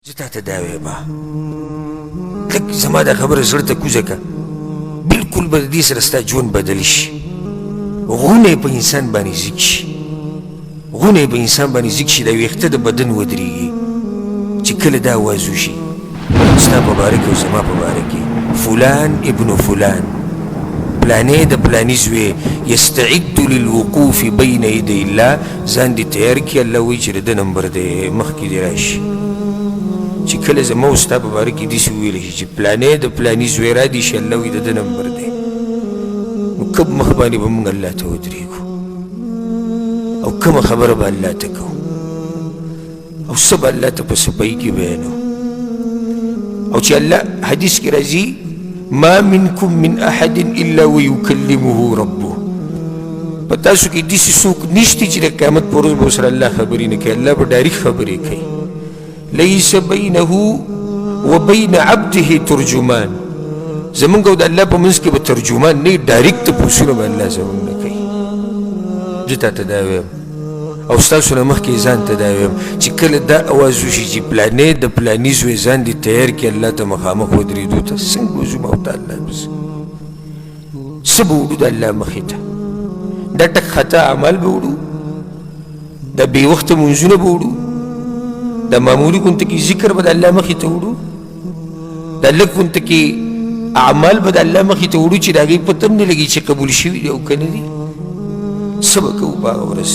زه تا ته دا وایم، لږ زما دا خبره زړه ته کوزه که، بلکل به د دې سره ستا ژوند بدل شي. غونه په انسان باندې زیږ شي، غونه په انسان باندې زیږ شي، دا ویښته د بدن ودرېږي چې کله دا اواز وشي ستا په باره کې او زما په باره کې، فلان ابن فلان، پلانې د پلاني زوی، یستعد للوقوف بین یدی الله، ځان دې تیار کړي. الله وایي چې د ده نمبر دی، مخکې دې راشي. چې کله زما او ستا په باره کې داسې وویل شي چې پلانې د پلاني زوی را دي شي، الله وایي د ده نمبر دی، نو کوم مخ باندې به موږ الله ته ودرېږو او کومه خبره به الله ته کوو او څه به الله ته په سپۍ کې بیانو؟ او چې الله حدیث کې راځي، ما منکم من احد الا ویکلمه ربه، په تاسو کې داسې څوک نشته چې د قیامت په ورځ به ورسره الله خبرې نه کوي، الله به ډایرکټ خبرې کوي. لیس بینه وبین عبده ترجمان، زمونږ او د الله په منځ کې به ترجمان نه، ډایرکټ تپوسونه به الله زمونږ نه کوي. زه تا ته دا وایم او ستاسو نه مخکې ځان ته دا وایم چې کله دا اواز وشي چې پلانې د پلاني زوی ځان دې تیار کړي الله ته مخامخ ودرېدو ته، څنګه به ځو ما او ته الله بس څه به وړو د الله مخې ته؟ دا ټک خطا اعمال به وړو، دا بې وخته مونځونه به وړو، دا معمولي غونته کې ذکر به د الله مخې ته وړو، دا لږ غونته کې اعمال به د الله مخې ته وړو چې د هغې پته هم نه لګي چې قبول شوي دي او که نه دي. څه به کوو په هغه ورځ؟